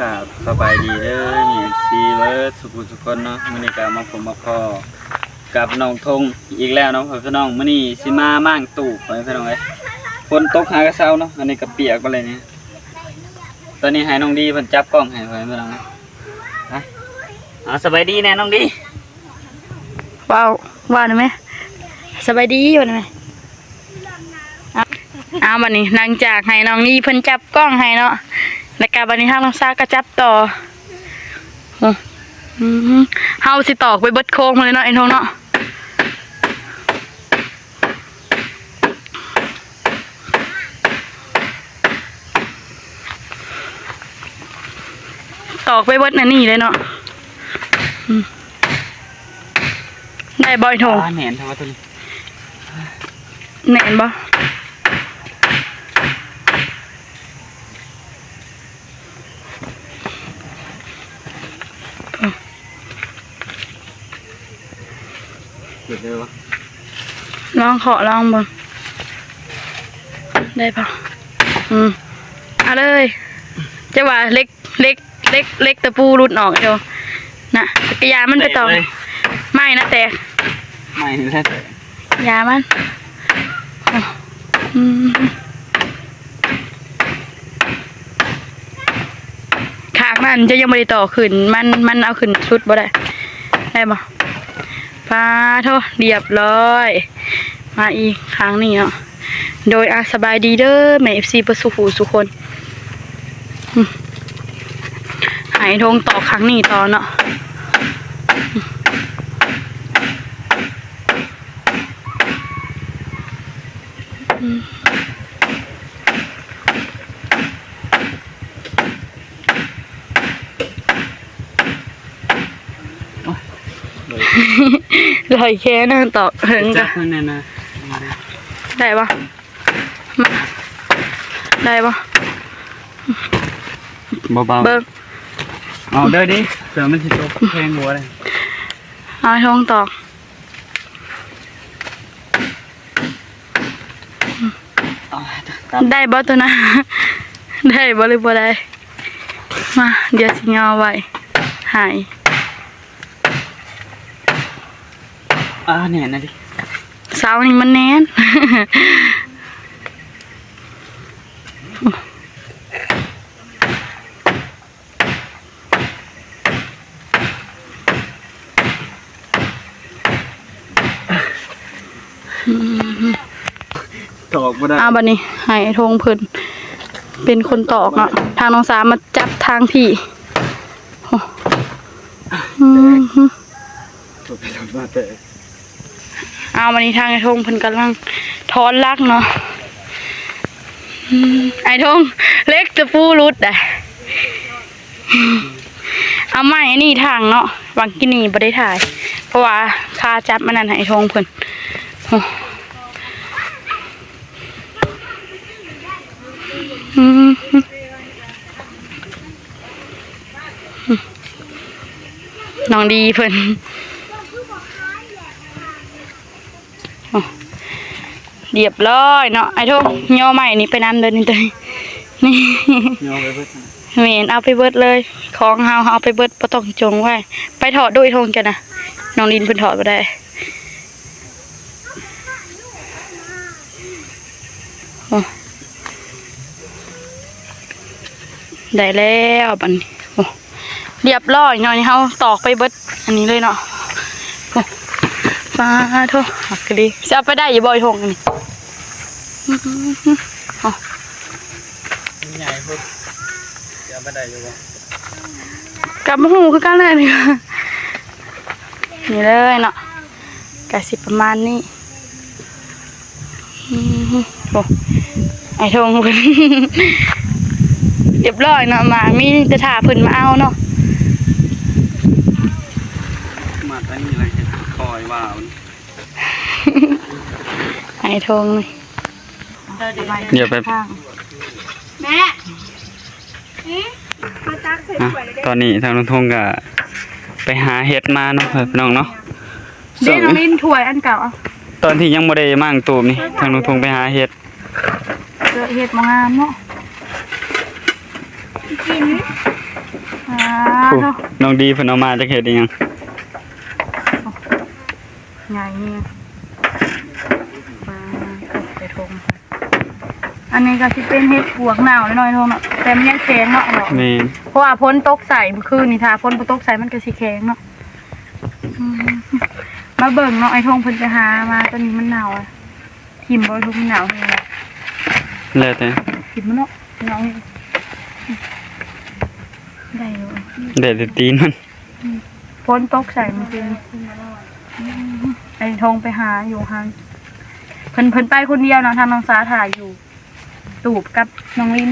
ຄັບ ສະບາຍດີເດີ ເອັຟຊີ ເບິດສູ່ຜູ້ສູ່ຄົນເນາະ. ມື້ນີ້ກໍມາພົບມາພໍ້ກັບນ້ອງທົງອີກແລ້ວເນາະ ພໍ່ແມ່ພີ່ນ້ອງ. ມື້ນີ້ຊິມາມ້າງຕູບ ພໍ່ແມ່ພີ່ນ້ອງເອີຍ. ຝົນຕົກຫາກະເຊົາເນາະ ອັນນີ້ກໍປຽກເບິດເລີຍນີ້. ຕອນນີ້ໃຫ້ນ້ອງດີເພິ່ນຈັບກ້ອງໃຫ້ ພໍ່ແມ່ພີ່ນ້ອງເອີຍ. ເອົາ ສະບາຍດີແດ່ນ້ອງດີ. ເວົ້າ ເວົ້າໄດ້ໄໝ? ສະບາຍດີ ເວົ້າໄດ້ໄໝ? ເອົາ ເອົາ ບັດນີ້ຫຼັງຈາກໃຫ້ນ້ອງນີເພິ່ນຈັບກ້ອງໃຫ້ເນາະ ແລ້ວກະບັດນີ້ທາງນ້ອງສາກໍຈັບຕໍ່. ໂອ້ ອືມ ເຮົາຊິຕອກໄປເບິດໂຄງພຸ້ນເລີຍເນາະ ໄອ້ທົງເນາະ. ຕອກໄປເບິດອັນນີ້ເລີຍເນາະ. ອືມ ໄດ້ບໍ່ໄອ້ທົງ? ອ່າ ແໜ້ນແທ້ວ່າໂຕນີ້ ແໜ້ນບໍ່? ເຮັດໄດ້ບໍ່? ລອງເຄາະລອງເບິ່ງ ໄດ້ບໍ່? ອືມ ເອົາເລີຍ. ຈະວ່າເຫຼັກ ເຫຼັກ ເຫຼັກ ເຫຼັກຕະປູຫຼຸດອອກຢູ່ນະ ກະຢ່າມັນໄປຕອກ ແຕກເລີຍ ໄມ້ນະແຕກ ໄມ້ນີ້ແຫຼະແຕກ ຢ່າມັນ. ອືມ ຂ້າງນັ້ນຈະຍັງບໍ່ໄດ້ຕໍ່ຂຶ້ນ ມັນ ມັນເອົາຂຶ້ນສຸດບໍ່ໄດ້ ໄດ້ບໍ່? ປາໂທ ລຽບຮ້ອຍ. ມາອີກຂ້າງນີ້ເນາະ. ໂດຍ ອາ ສະບາຍດີເດີແມ່ ເອັຟຊີ ເບິດສູ່ຜູ້ສູ່ຄົນ. ອືມ ໃຫ້ທົງຕອກຂ້າງນີ້ຕໍ່ເນາະ. ອືມ ໂອ້ຍ ລອຍແຄນະ ຕອກເຫິງ ຈັບເພິ່ນແນ່ນະ. ໄດ້ບໍ່? ໄດ້ບໍ່? ເບົາໆ ເບິ່ງ ເອົາເດີດິ ເພື່ອມັນຊິຕົກແພງບໍ່ໄດ້. ເອົາໃຫ້ທົງຕອກ ໄດ້ບໍ່ໂຕນັ້ນ? ໄດ້ບໍ່ ຫຼືບໍ່ໄດ້? ມາ ດຽວຊິຍໍໄວ້ໃຫ້. ອ່າ ແໜ້ນນະຕິ ເສົານີ້ມັນແໜ້ນ. ອືມ ຕອກບໍ່ໄດ້. ອ່າ ບັດນີ້ໃຫ້ອ້າຍທົງເພິ່ນເປັນຄົນຕອກເນາະ ທາງນ້ອງສາມາຈັບທາງພີ້. ໂອ້ ອືມ ເອົາ ບັດນີ້ທາງອ້າຍທົງເພິ່ນກຳລັງຖອນຫຼັກເນາະ. ອືມ ອ້າຍທົງ ເຫຼັກຕະປູຫຼຸດໄດ໋. ເອົາໄມ້ອັນນີ້ຖາງເນາະ ຫວ່າງກີ້ນີ້ບໍ່ໄດ້ຖ່າຍ ເພາະວ່າຄາຈັບອັນນັ້ນໃຫ້ອ້າຍທົງເພິ່ນ. ໂອ້ ອືມ ນ້ອງດີເພິ່ນ. ໂອ້ ລຽບຮ້ອຍເນາະ ອ້າຍທົງ ຍໍໄມ້ນີ້ໄປນຳເດີ ນີ້ ນີ້ ຍໍໄປເບິດ. ແມ່ນ ເອົາໄປເບິດເລີຍ ຂອງເຮົາ ເຮົາເອົາໄປເບິດ ບໍ່ຕ້ອງຈົ່ງໄວ້. ໄປຖອດດູ ອ້າຍທົງ ເຈົ້ານະ ນ້ອງດິນເພິ່ນຖອດບໍ່ໄດ້. ໂອ້ ໄດ້ແລ້ວບັດນີ້. ໂອ້ ລຽບຮ້ອຍເນາະ ນີ້ເຮົາຕອກໄປເບິດອັນນີ້ເລີຍເນາະ. ໂອ້ ປາໂທ ຄັກອີ່ຫຼີ ຊິເອົາໄປໄດ້ຢູ່ບໍ່ ໄອ້ທົງ ອັນນີ້? ອືມ ໂອ້ ມັນໃຫຍ່ພຸ້ນ ຊິເອົາໄປໄດ້ຢູ່ບໍ່? ກໍບໍ່ຮູ້ຄືກັນແຫຼະນີ້ ນີ້ເລີຍເນາະ ກະຊິປະມານນີ້. ອືມ ໂອ້ ອ້າຍທົງເພິ່ນ ລຽບຮ້ອຍເນາະ ໝາກມີແຕ່ຖ້າເພິ່ນມາເອົາເນາະ. ມາທາງນີ້ລະ ເຮັດຄອຍວ່າ ອ້າຍທົງ ດຽວໄປ ແມ່ ອືມ ມາຕັກໃສ່ຖ້ວຍເດ້. ຕອນນີ້ທາງລຸງທົງກະໄປຫາເຫັດມາເນາະ ພີ່ນ້ອງເນາະ. ເດ້ ນ້ອງລິນ ຖ້ວຍອັນເກົ່າ ຕອນທີ່ຍັງບໍ່ໄດ້ມ້າງຕູບນີ້ ທາງລຸງທົງໄປຫາເຫັດ ເກີດເຫັດບໍ່ງາມເນາະ ກິນ. ອ່າ ໂອ້ ໂທ້ ນ້ອງດີເພິ່ນເອົາມາຈັກເຮັດອີ່ຫຍັງ ໃຫຍ່ນີ້ ມາໃສ່ຖົງ. ອັນນີ້ກໍຊິເປັນເຫັດປວກເນົ່າໜ້ອຍໆເນາະ ແຕ່ມັນຍັງແຂງເນາະ. ແມ່ນ ເພາະວ່າຝົນຕົກໃສ່ມື້ຄືນນີ້ ຖ້າຝົນບໍ່ຕົກໃສ່ມັນກໍຊິແຂງເນາະ. ອືມ ມາເບິ່ງເນາະ ອ້າຍທົງເພິ່ນໄປຫາມາ ຕອນນີ້ມັນເນົ່າ ຖິ້ມບໍ່? ຖົງມັນເນົ່າແຮງ ແລ້ວແຕ່ ຖິ້ມມັນເນາະ ເນົ່າ ໄດ້ຢູ່ ໄດ້ແຕ່ຕີນມັນ. ອືມ ຝົນຕົກໃສ່ມື້ຄືນ ອືມ ໄອ້ທົງໄປຫາຢູ່ຫັ້ນ ເພິ່ນ ເພິ່ນໄປຄົນດຽວເນາະ ທາງນ້ອງສາຖ່າຍຢູ່ ຕູບກັບນ້ອງລິນ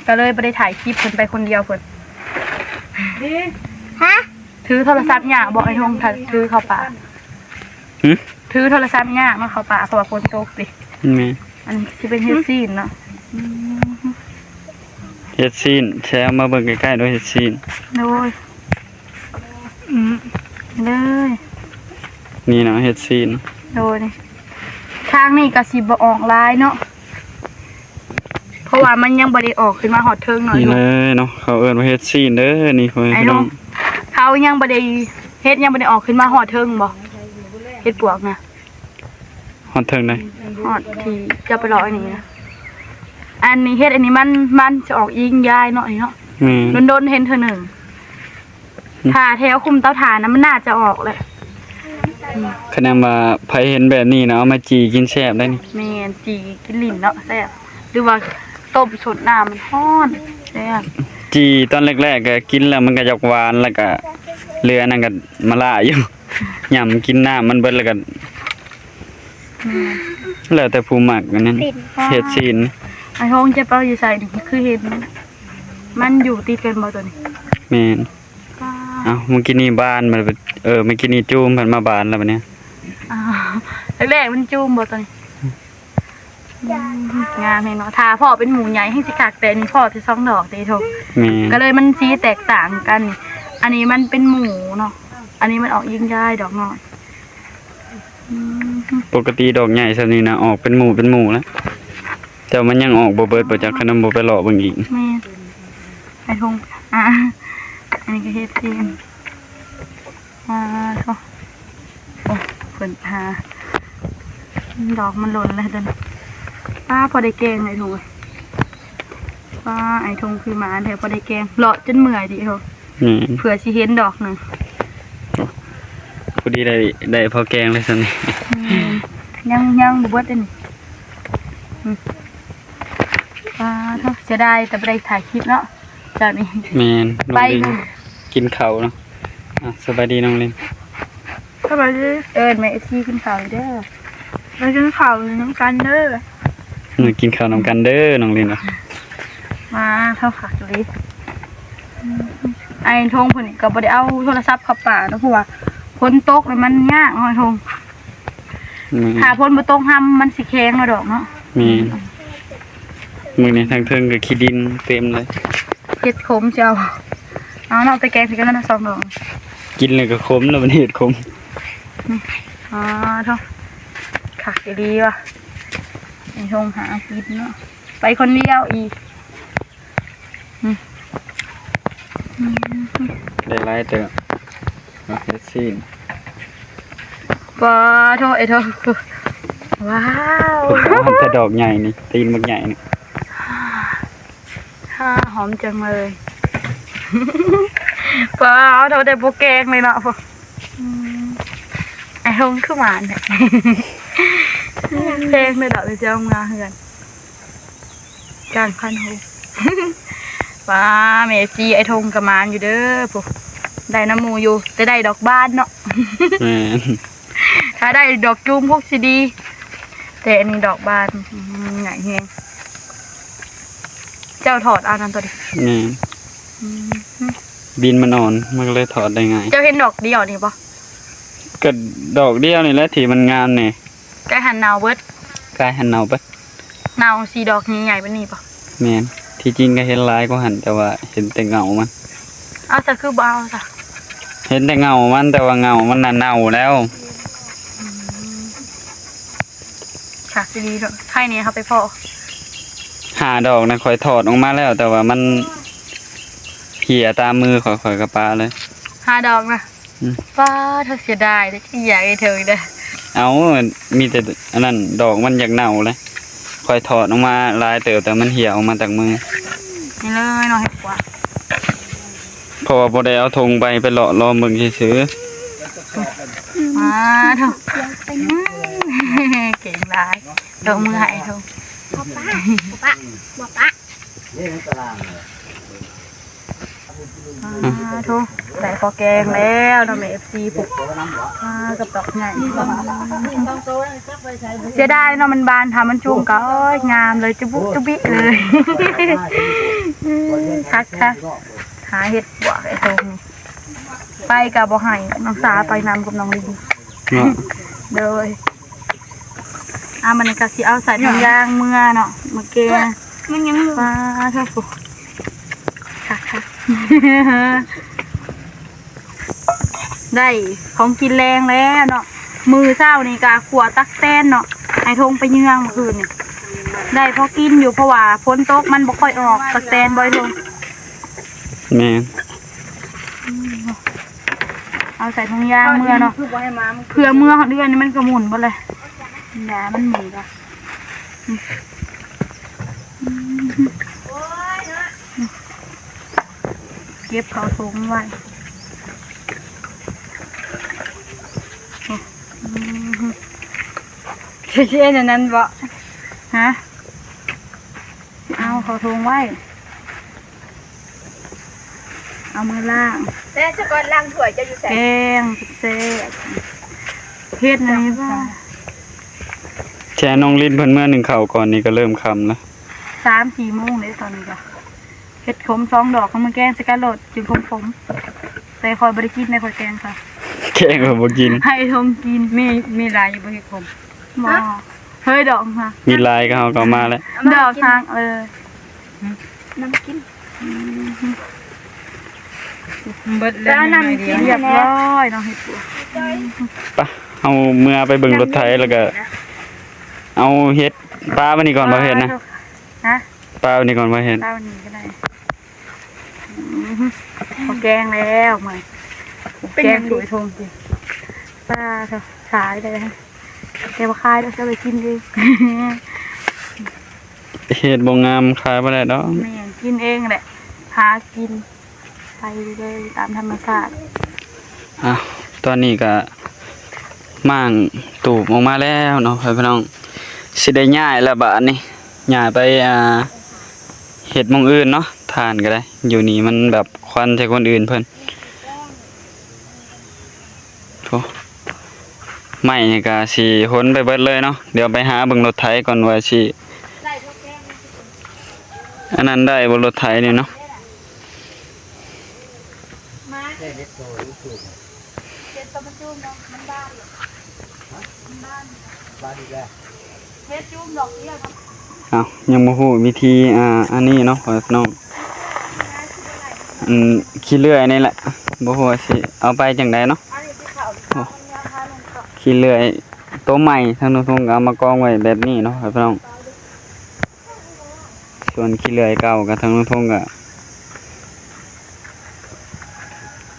ກໍເລີຍບໍ່ໄດ້ຖ່າຍຄລິບ ເພິ່ນໄປຄົນດຽວເພິ່ນ. ຮະ ຖືໂທລະສັບຍາກບໍ່ ໄອ້ທົງ ຖ້າຖືເຂົ້າປ່າ? ຫື? ຖືໂທລະສັບຍາກເນາະ ເຂົ້າປ່າ ເພາະວ່າຝົນຕົກຕິ. ແມ່ນ ອັນນີ້ຊິເປັນເຫັດຊີ້ນເນາະ. ອືມ ເຫັດຊີ້ນ ແຊມາເບິ່ງໃກ້ໆດ້ວຍ ເຫັດຊີ້ນ. ໂດຍ ອືມ ເລີຍ ນີ້ເນາະ ເຫັດຊີ້ນ. ໂດຍ ທາງນີ້ກໍຊິບໍ່ອອກຫຼາຍເນາະ ເພາະວ່າມັນຍັງບໍ່ໄດ້ອອກຂຶ້ນມາຮອດເທິງເນາະ. ນີ້ເລີຍເນາະ ເຂົາເອີ້ນວ່າເຫັດຊີ້ນເດີ ນີ້ພໍ່ແມ່ພີ່ນ້ອງ ເຂົາຍັງບໍ່ໄດ້ ເຫັດຍັງບໍ່ໄດ້ອອກຂຶ້ນມາຮອດເທິງບໍ່? ເຫັດປວກນະ ຮອດເທິງໃດ? ຮອດທີ່ເຈົ້າໄປເລາະອັນນີ້ນະ ອັນນີ້ເຫັດອັນນີ້ມັນ ມັນຊິອອກອີງຢາຍເນາະ ນີ້ເນາະ. ແມ່ນ ດົນໆເຫັນເທື່ອໜຶ່ງ ອືມ ຖ້າແຖວຄຸ້ມເຕົາຖ່ານນະ ມັນໜ້າຈະອອກແຫຼະ. ອືມ ຄະແນນວ່າໃຜເຫັນແບບນີ້ນະ ເອົາມາຈີ່ກິນແຊບໄດ໋ນີ້. ແມ່ນ ຈີ່ກິນຫຼິ້ນເນາະ ແຊບ ຫຼືວ່າຕົ້ມສົດນ້ຳມັນຮ້ອນ ແຊບ. ຈີ່ຕອນແລກໆກໍກິນແລ້ວມັນກໍຢາກຫວານ ແລ້ວກໍເຫຼືອນັ້ນກໍມາລາຢູ່ ຫຍ້ຳກິນນ້ຳມັນເບິດ ແລ້ວກໍ ອືມ ແລ້ວແຕ່ຜູ້ມັກອັນນັ້ນ ເຫັດຊີ້ນ. ໄອ້ໂຮງຈະເປົາຢູ່ໃສນີ້? ຄືເຫັນມັນຢູ່ຕິດກັນບໍ່ຕົວນີ້? ແມ່ນ. ເອົ້າ ມື້ກີ້ນີ້ບານ ເອີ ມື້ກີ້ນີ້ຈູມ ເພິ່ນມາບານແລ້ວບັດນີ້. ອ້າວ ແລກໆມັນຈູມບໍ່ຕົວນີ້? ອືມ ງາມແຮງເນາະ ຖ້າເພາະເປັນໝູໃຫຍ່ແຮງຊິຄັກ ແຕ່ອັນນີ້ເພາະແຕ່ສອງດອກເດ້ໂທ. ແມ່ນ ກໍເລີຍມັນສີແຕກຕ່າງກັນ ອັນນີ້ມັນເປັນໝູເນາະ ອັນນີ້ມັນອອກຍິງຍາຍດອກນ້ອຍ. ອືມ ປົກກະຕິດອກໃຫຍ່ສ່ຳນີ້ນະ ອອກເປັນໝູເປັນໝູແລ້ວ ແຕ່ວ່າມັນຍັງອອກບໍ່ເບິດບໍ່ຈັກ ຄັນມັນບໍ່ໄປເລາະເບິ່ງອີກ. ແມ່ນ ໄອ້ທົງ ອ່າ ອັນນີ້ກໍເຮັດເອງ. ອ່າ ໂທ້ ໂອ້ ເພິ່ນຫາ ດອກມັນຫຼົ່ນແລ້ວຕົວນີ້. ປ້າ ພໍໄດ້ແກງໄອ້ທົງເອີຍ. ປ້າ ໄອ້ທົງຄືໝານແທ້ ພໍໄດ້ແກງ ເລາະຈົນເມື່ອຍຕິໂທ. ແມ່ນ ເພື່ອຊິເຫັນດອກໜຶ່ງ. ໂອ້ ພໍດີໄດ້ ໄດ້ພໍແກງເລີຍຊັ້ນນີ້. ແມ່ນ ຍັງ ຍັງບໍ່ເບິດເດ້ນີ້. ອືມ ປ້າໂທ້ ເສຍດາຍແຕ່ບໍ່ໄດ້ຖ່າຍຄລິບເນາະ ເຈົ້ານີ້. ແມ່ນ ໄປ ນ້ອງລິນກິນເຂົ້າເນາະ. ອ່າ ສະບາຍດີນ້ອງລິນ. ສະບາຍດີ ເອີ້ນແມ່ເອັຟຊີກິນເຂົ້າເດີ ມາກິນເຂົ້ານຳກັນເດີ ມາກິນເຂົ້ານຳກັນເດີນ້ອງລິນວ່າ. ມາເທົ່າຄັກອີ່ຫຼີ. ອືມ ໄອ້ທົງເພິ່ນກໍບໍ່ໄດ້ເອົາໂທລະສັບເຂົ້າປ່າເນາະ ເພາະວ່າຝົນຕົກແລ້ວມັນຍາກເນາະໄອ້ທົງ. ແມ່ນ ຖ້າຝົນບໍ່ຕົກຮຳມັນຊິແຂງເນາະດອກເນາະ. ແມ່ນ ມື້ນີ້ທາງເທິງກໍຂີ້ດິນເຕັມເລີຍ. ເຫັດຂົມຊິເອົາ ເອົາເນາະ ໄປແກງໃສ່ກັນເນາະ ສອງດອກ ກິນແລ້ວກໍຂົມເນາະ ມັນເຫັດຂົມ. ອືມ ອໍ ໂທ້ ຄັກອີ່ຫຼີວ່າ ໄອ້ທົງຫາກິນເນາະ ໄປຄົນດຽວອີກ. ອືມ ອືມ ໄດ້ຫຼາຍເຕີບເນາະ ເຫັດຊີ້ນ. ປ້າໂທ້ ເອີໂທ້ ວ້າວ ເພິ່ນເອົາແຕ່ດອກໃຫຍ່ນີ້ ຕີນບັກໃຫຍ່ນີ້. ຫອມຈັງເລີຍ. ປ້າໂທ້ ໄດ້ບໍ່ແກງເລີຍເນາະ. ອືມ ໄອ້ທົງຄືໝານແທ້ ແພງເລີຍດອກ ເຈົ້າເມືອເຮືອນ. ກາງພັນໂຮ ປ້າ ແມ່ເອັຟຊີ ໄອ້ທົງກໍໝານຢູ່ເດີ ຜູ້ ໄດ້ນຳໝູ່ຢູ່ ແຕ່ໄດ້ດອກບານເນາະ. ແມ່ນ ຖ້າໄດ້ດອກຈູມຄົງຊິດີ ແຕ່ອັນນີ້ດອກບານ ອືມ ໃຫຍ່ແຮງ. ເຈົ້າຖອດເອົານັ້ນຕົວນີ້. ແມ່ນ ອືມ ດິນມັນອ່ອນ ມັນກໍເລີຍຖອດໄດ້ງ່າຍ. ເຈົ້າເຫັນດອກດຽວນີ້ບໍ່? ກໍດອກດຽວນີ້ແຫຼະທີ່ມັນງາມນີ້. ກາຍຫັ້ນເນົ່າເບິດ ກາຍຫັ້ນເນົ່າເບິດ. ເນົ່າສີ່ດອກໃຫຍ່ໆແບບນີ້ບໍ່? ແມ່ນ ທີ່ຈິງກໍເຫັນຫຼາຍກວ່າຫັ້ນ ແຕ່ວ່າເຫັນແຕ່ເຫງົ້າມັນ. ເອົາ ສະຄືບໍ່ເອົາສະ? ເຫັນແຕ່ເຫງົ້າມັນ ແຕ່ວ່າເຫງົ້າມັນນະເນົ່າແລ້ວ. ອືມ ຄັກອີ່ຫຼີເນາະ ໄຂ່ນີ້ເຮົາໄປພໍ້ ຫ້າດອກນະ ຂ້ອຍຖອດອອກມາແລ້ວ ແຕ່ວ່າມັນ ເພຍຕາມມືຂ້ອຍ ຂ້ອຍກໍປະເລີຍ ຫ້າດອກນະ. ອືມ ປ້າ ເຮົາເສຍດາຍເດ້ ຢາກໃຫ້ເຖິງເດ້. ເອົາ ມີແຕ່ອັນນັ້ນ ດອກມັນຢາກເນົ່າເລີຍ. ຂ້ອຍຖອດອອກມາຫຼາຍເຕີບ ແຕ່ມັນເຫ່ຍອອກມາຈາກມື. ນີ້ເລີຍເນາະ ເຫັດປວກ ເພາະວ່າບໍ່ໄດ້ເອົາຖົງໄປ ໄປເລາະລອມເບິ່ງຊື່ໆ. ອ້າ ເຖົ້າ ເກັ່ງຫຼາຍ ຍົກມືໃຫ້ເຖົ້າ. ບໍ່ປະ ບໍ່ປະ ບໍ່ປະ. ອາ ໂທ້ ໄດ້ພໍແກງແລ້ວເນາະ ແມ່ເອັຟຊີພຸ້ນ. ອາ ກະດອກໃຫຍ່ ເສຍດາຍເນາະ ມັນບານ ຖ້າມັນຊຸ່ມກໍ ໂອ້ຍ ງາມເລີຍ ຈຸບຸຈຸບິເລີຍ. ຄັກໆ ຫາເຫັດປວກໄອ້ໂທ້ນີ້ ໄປກໍບໍ່ໃຫ້ ນ້ອງສາໄປນຳກັບນ້ອງລິນເນາະ. ໂດຍ ອ່າ ມັນນີ້ກໍຊິເອົາໃສ່ຖົງຢາງເມືອເນາະ ເມືອແກງ. ມັນຍັງ ປາ ເຖົ້າ ຄັກໆ ໄດ້ຂອງກິນແລງແລ້ວເນາະ. ມື້ເຊົ້ານີ້ກໍຂົ້ວຕັກແຕນເນາະ ໃຫ້ຖົງໄປເຍືອງມື້ຄືນນີ້ ໄດ້ພໍກິນຢູ່ ເພາະວ່າຝົນຕົກມັນບໍ່ຄ່ອຍອອກ ຕັກແຕນບໍ່ໄດ້ລົງ. ແມ່ນ ເອົາໃສ່ຖົງຢາງເມືອເນາະ ເພື່ອເມືອຮອດເຮືອນນີ້ມັນກໍໝຸ່ນເບິດເລີຍ ຢາມັນໝຸ່ນກະ ເກັບເຂົ້າຖົງໄວ້. ຊິເຮັດອັນນັ້ນບໍ່? ຮະ? ເອົາເຂົ້າຖົງໄວ້ ເອົາມືລ້າງ. ແມ່ສະກອດລ້າງຖ້ວຍເຈົ້າຢູ່ໃສ? ແກງແຊບໆ ເຮັດອັນນີ້ວ່າ ແຊ່ນ້ອງລິນເພິ່ນເມືອໜຶ້ງເຂົ້າກ່ອນນີ້ກໍເລີ່ມຄ່ຳແລ້ວ ສາມສີ່ໂມງເດ້ຕອນນີ້ກໍ. ເຫັດຂົມສອງດອກ ເອົາມາແກງໃສ່ກັນໂລດ ກິນຂົມໆ. ແຕ່ຂ້ອຍບໍ່ໄດ້ກິນເດ້ ຂ້ອຍແກງ ຂ້ອຍ ແກງຂ້ອຍບໍ່ກິນ ໃຫ້ຖົງກິນ. ມີ ມີຫຼາຍຢູ່ບໍ່ເຫັດຂົມ? ບໍ່. ເຮີ້ຍ ດອກຫະ ມີຫຼາຍກໍເຮົາກໍເອົາມາແຫຼະ ດອກຫາງ. ເອີ ນຳກິນ ອືມ ເບິດແລ້ວ ແຕ່ນ້ຳກິນ ຮຽບຮ້ອຍເນາະ ເຫັດ ໄປ ເຮົາເມືອໄປເບິ່ງລົດໄຖ ແລ້ວກໍເອົາເຫັດ ປາໄວ້ນີ້ກ່ອນ ບໍ່ເຫັດນະ. ຮະ? ປາໄວ້ນີ້ກ່ອນ ບໍ່ເຫັດ ປາໄວ້ນີ້ກໍໄດ້. ອືມ ເອົາແກງແລ້ວ ມື້ນີ້ ເປັນຫຍັງ ແກງຖ້ວຍຖົງ ປາ ຂາຍໄດ້ ແຕ່ວ່າຂາຍແລ້ວຈະໄປກິນເອງ. ເຮັດບໍ່ງາມຂາຍບໍ່ໄດ້ດອກ. ແມ່ນ ກິນເອງແຫຼະ ຫາກິນໄປເລີຍຕາມທຳມະຊາດ. ອ້າວ ຕອນນີ້ກະມ້າງຕູບອອກມາແລ້ວເນາະ ພີ່ນ້ອງ. ຊິໄດ້ຍ້າຍແລ້ວບາດນີ້ ຍ້າຍໄປ ອ່າ ເຮັດໝ່ອງອື່ນເນາະ ຖ່ານກໍໄດ້. ຢູ່ນີ້ມັນແບບຄວັນໃສ່ຄົນອື່ນເພິ່ນ. ໂອ້ ໄມ້ນີ້ກະຊິຫົນໄປເບິດເລີຍເນາະ. ດຽວໄປຫາເບິ່ງລົດໄຖກ່ອນວ່າຊິ ອັນນັ້ນໄດ້ບໍ່ ລົດໄຖນີ້ເນາະ. ເອົ້າ ຍັງບໍ່ຮູ້ວິທີ ອ່າ ອັນນີ້ເນາະ ພໍ່ແມ່ພີ່ນ້ອງ. ອັນຂີ້ເລື່ອຍນີ້ແຫຼະ ບໍ່ຮູ້ວ່າຊິເອົາໄປຈັ່ງໃດເນາະ. ໂອ້ ຂີ້ເລື່ອຍໂຕໃໝ່ ທາງໜູທົ່ງກໍເອົາມາກອງໄວ້ແບບນີ້ເນາະ ພໍ່ແມ່ພີ່ນ້ອງ. ສ່ວນຂີ້ເລື່ອຍເກົ່າກໍ ທາງລຸງທົງກໍ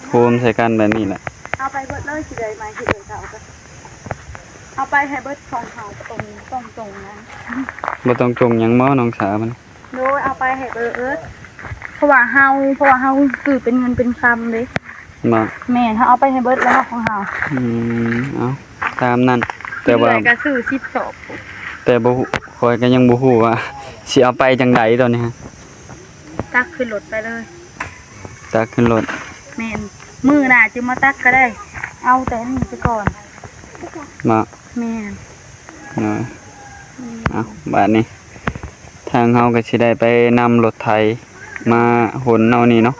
ໂຮມໃສ່ກັນແບບນີ້ແຫຼະ. ເອົາໄປເບິດເລີຍ ຂີ້ເລື່ອຍໃໝ່ ຂີ້ເລື່ອຍເກົ່າກໍເອົາໄປໃຫ້ເບິດຂອງເຮົາ ບໍ່ຕ້ອງ ຕ້ອງຈົ່ງຫຍັງ. ບໍ່ຕ້ອງຈົ່ງຫຍັງບໍນ້ອງສາວມັນ? ໂດຍ ເອົາໄປໃຫ້ເບິດ ເພາະວ່າເຮົາ ເພາະວ່າເຮົາຊື້ເປັນເງິນເປັນຄຳເດ້. ບໍ່ ແມ່ນ ເຮົາເອົາໄປໃຫ້ເບິດແລ້ວຂອງເຮົາ. ອືມ ເອົາຕາມນັ້ນ ແຕ່ວ່າ ເຫຼືອກໍຊື້ສິບສອບ. ແຕ່ບໍ່ຮູ້ ຂ້ອຍກໍຍັງບໍ່ຮູ້ວ່າຊິເອົາໄປຈັ່ງໃດຕອນນີ້. ຕັກຂຶ້ນລົດໄປເລີຍ. ຕັກຂຶ້ນລົດ. ແມ່ນ ມື້ໜ້າຈຶ່ງມາຕັກກໍໄດ້ ເອົາແຕ່ອັນນີ້ໄປກ່ອນ. ບໍ່ ແມ່ນ ເນາະ. ອືມ ເອົາ ບາດນີ້ທາງເຮົາກໍຊິໄດ້ໄປນຳລົດໄຖມາຫົນເອົານີ້ເນາະ.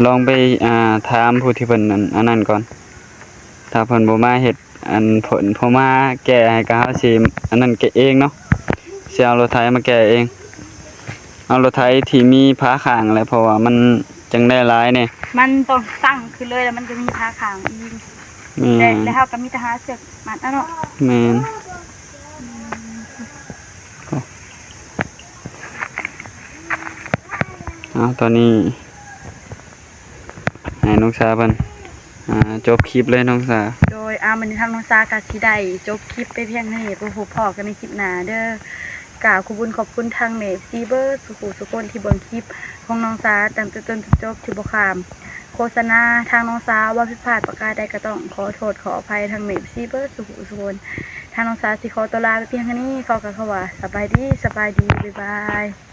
ໂດຍ ລອງໄປ ອ່າ ຖາມຜູ້ທີ່ເພິ່ນ ອັນ ອັນນັ້ນກ່ອນ. ຖ້າເພິ່ນບໍ່ມາເຮັດ ອັນ ເພິ່ນບໍ່ມາແກ້ໃຫ້ ກໍເຮົາຊິ ອັນນັ້ນແກ້ເອງເນາະ. ຊິເອົາລົດໄຖມາແກ້ເອງ. ເອົາລົດໄຖທີ່ມີຝາຂ້າງແຫຼະ ເພາະວ່າມັນຈັ່ງໄດ້ຫຼາຍແດ່. ມັນຕ້ອງຕັ້ງຂຶ້ນເລີຍ ແລ້ວມັນຈະມີຝາຂ້າງອີງ. ແມ່ນ ແລະ ແລ້ວເຮົາກໍມີແຕ່ຫາເຊືອກມັດເອົາເນາະ. ແມ່ນ ອືມ ເອົາ ຕອນນີ້ ໃຫ້ນ້ອງສາເພິ່ນ ອ່າ ຈົບຄລິບເລີຍນ້ອງສາ. ໂດຍ ອ່າ ມື້ນີ້ທາງນ້ອງສາກໍຊິໄດ້ຈົບຄລິບໄປພຽງເທົ່ານີ້ ໄປພົບພໍ້ກັນໃນຄລິບໜ້າເດີ. ກາບຂອບຄຸນຂອບຄຸນທາງແມ່ເອັຟຊີເບິດສູ່ຜູ້ສູ່ຄົນທີ່ເບິ່ງຄລິບຂອງນ້ອງສາຕັ້ງແຕ່ຕົ້ນຈົນຈົບ ທີ່ບໍ່ຂ້າມໂຄສະນາທາງນ້ອງສາ. ເວົ້າຜິດພາດປະການໃດກໍຕ້ອງຂໍໂທດຂໍອະໄພທາງແມ່ເອັຟຊີເບິດສູ່ຜູ້ສູ່ຄົນ. ທາງນ້ອງສາຊິຂໍຕົວລາໄປພຽງເທົ່ານີ້ ຂໍກ່າວຄຳວ່າສະບາຍດີ ສະບາຍດີ ບາຍບາຍ.